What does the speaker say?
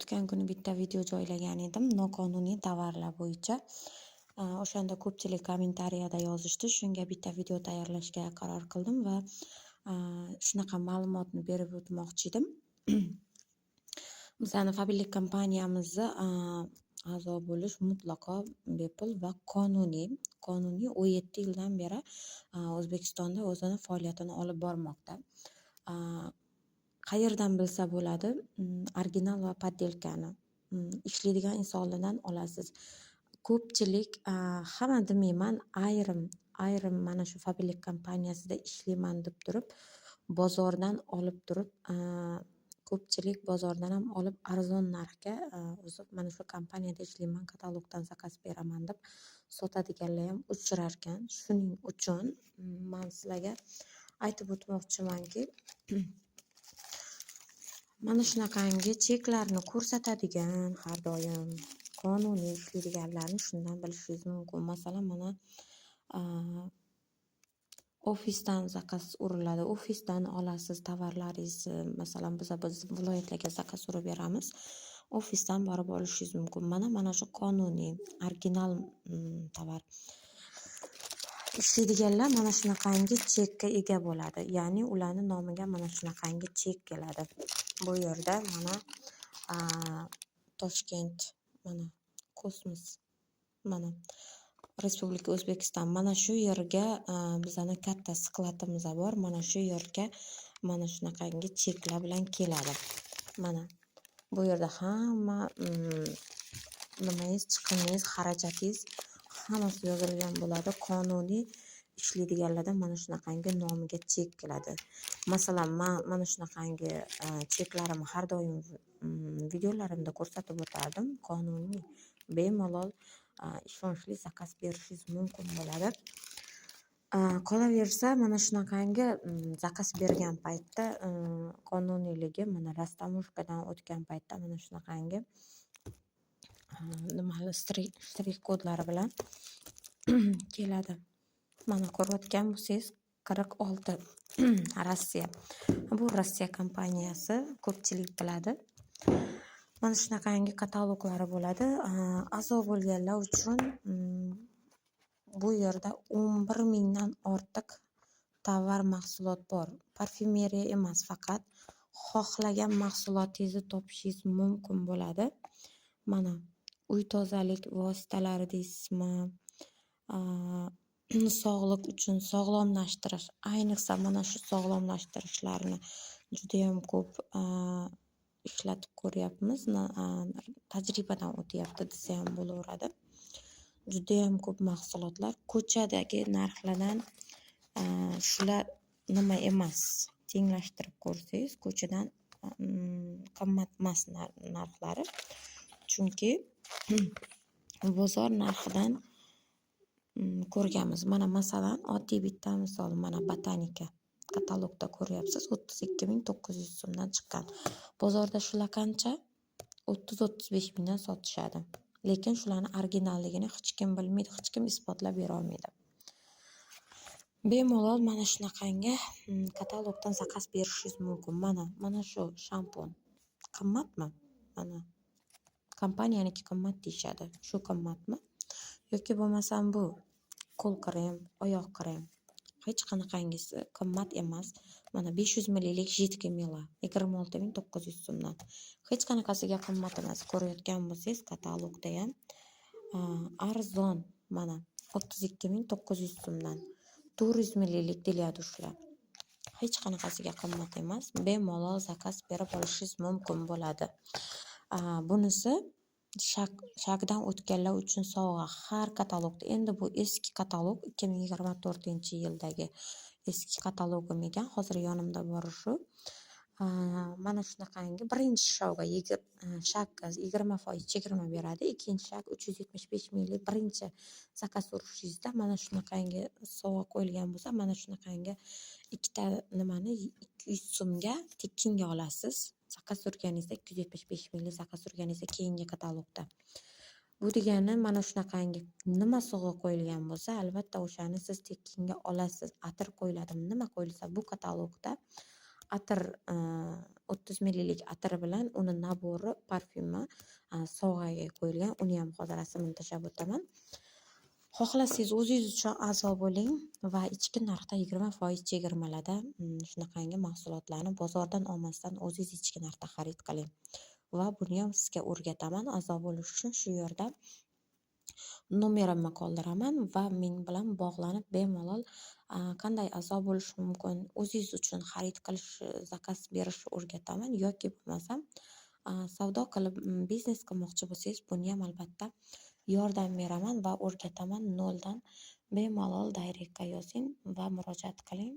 O'tgan kuni bitta video joylagan edim noqonuniy tovarlar bo'yicha. O'shanda ko'pchilik kommentariyada yozishdi. Shunga bitta video tayyorlashga qaror qildim va shunaqa ma'lumotni berib o'tmoqchi edim. Bizani Faberlic kompaniyamizni a'zo bo'lish mutlaqo bepul va qonuniy. Qonuniy 17 yildan beri O'zbekistonda o'zini faoliyatini olib bormoqda. Qayerdan bilsa bo'ladi original va подделка ni? Ishlaydigan insonlardan olasiz. Ko'pchilik, hamma demayman, ayrim ayrim mana shu Faberlic kompaniyasida ishlayman deb turib, bozordan olib turib, ko'pchilik bozordan ham olib arzon narxga o'zi mana shu kompaniyada ishlayman, katalogdan zakaz beraman deb sotadiganlar ham uchrarkan. Shuning uchun man sizlarga aytib o'tmoqchimanki, mana shunaqangi cheklarni ko'rsatadigan, har doim qonuniy ishlaydiganlarni shundan bilishingiz mumkin. Masalan, mana ofisdan zakaz uriladi. Ofisdan olasiz tovarlaringizni. Masalan, biz viloyatlarga zakaz urib beramiz. Ofisdan borib olishingiz mumkin. Mana shu qonuniy, original tovar. Ishlaydiganlar mana shunaqangi chekka ega bo'ladi. Ya'ni ularni nomiga mana shunaqangi chek keladi. Bu yerda mana Toshkent, mana kosmos, mana Respublika O'zbekiston. Mana shu yerga bizani katta skladimiz bor. Mana shu yerga mana shunaqangi cheklar bilan keladi. Mana bu yerda hamma nimangiz, chiqimingiz, xarajatingiz hammasi yozilgan bo'ladi. Qonuniy ishlaydiganlardan mana shunaqangi nomiga chek keladi. Masalan, man mana shunaqangi cheklarimni har doim videolarimda ko'rsatib o'tardim. Qonuniy, bemalol ishonchli zakaz berishingiz mumkin bo'ladi. Qolaversa, mana shunaqangi zakaz bergan paytda qonuniyligi mana растаможка dan o'tgan paytda mana shunaqangi nimali shtrix kodlari bilan keladi. Mana ko'rayotgan bo'lsangiz, 46 Rossiya. Bu Rossiya kompaniyasi, ko'pchilik biladi. Mana shunaqangi kataloglari bo'ladi. A'zo bo'lganlar uchun bu yerda 11 mingdan ortiq tovar mahsulot bor. Parfyumeriya emas faqat. Xohlagan mahsulotingizni topishingiz mumkin bo'ladi. Mana uy tozalik vositalari deysizmi, sog'liq uchun sog'lomlashtirish, ayniqsa mana shu sog'lomlashtirishlarni judayam ko'p ishlatib ko'ryapmiz. Tajribadan o'tyapti desa ham bo'laveradi. Judayam ko'p mahsulotlar ko'chadagi narxlardan shular nima emas, tenglashtirib ko'rsangiz, ko'chadan qimmat emas narxlari. Chunki bozor narxidan ko'rganmiz. Mana, masalan, oddiy bitta misol, mana botanika katalogda ko'ryapsiz, 32 900 so'mdan chiqqan. Bozorda shular qancha? 30-35 mingdan sotishadi. Lekin shularni originalligini hech kim bilmaydi, hech kim isbotlab berolmaydi. Bemalol mana shunaqangi katalogdan zakaz berishingiz mumkin. Mana shu shampun qimmatmi? Mana kompaniyaniki qimmat deyishadi. Shu qimmatmi? Yoki bo'lmasam bu qo'l krem, oyoq krem. Hech qanaqangisi qimmat emas. Mana 500 millillik жидкий мыло 26 900 so'mdan. Hech qanaqasiga qimmat emas. Ko'rayotgan bo'lsangiz, katalogdayam arzon. Mana 32 900 so'mdan. 400 millillik для душа lar. Hech qanaqasiga qimmat emas. Bemalol zakaz berib olishingiz mumkin bo'ladi. Bunisi шаг dan o'tganlar uchun sovg'a. Har katalogda, endi bu eski katalog, 2024-yildagi eski katalogim ekan. Hozir yonimda bor shu. Mana shunaqangi birinchi шаг ga 20% chegirma beradi. Ikkinchi шаг 375 minglik birinchi zakaz urishingizda mana shunaqangi sovg'a qo'yilgan bo'lsa, mana shunaqangi ikkita nimani 200 so'mga tekinga olasiz. Zakaz urganingizda, 275 minglik zakaz urganingizda keyingi katalogda. Bu degani mana shunaqangi nima sovg'a qo'yilgan bo'lsa, albatta o'shani siz tekinga olasiz. Atir qo'yiladimi, nima qo'yilsa, bu katalogda Atir, 30 millilik atiri bilan uni набор i, parfyumi sovg'aga qo'yilgan. Uniyam hozir rasmini tashlab o'taman. Xohlasangiz, o'zingiz uchun a'zo bo'ling va ichki narxda 20% chegirmalarda shunaqangi mahsulotlarni bozordan olmasdan o'zingiz ichki narxda xarid qiling. Va buniyam sizga o'rgataman. A'zo bo'lish uchun shu yerda nomerimni qoldiraman va men bilan bog'lanib, bemalol qanday a'zo bo'lish mumkin, o'zingiz uchun xarid qilish, заказ berishni o'rgataman yoki bo'lmasam savdo qilib, biznes qilmoqchi bo'lsangiz, buniyam albatta yordam beraman va o'rgataman noldan. Bemalol directga yozing va murojaat qiling.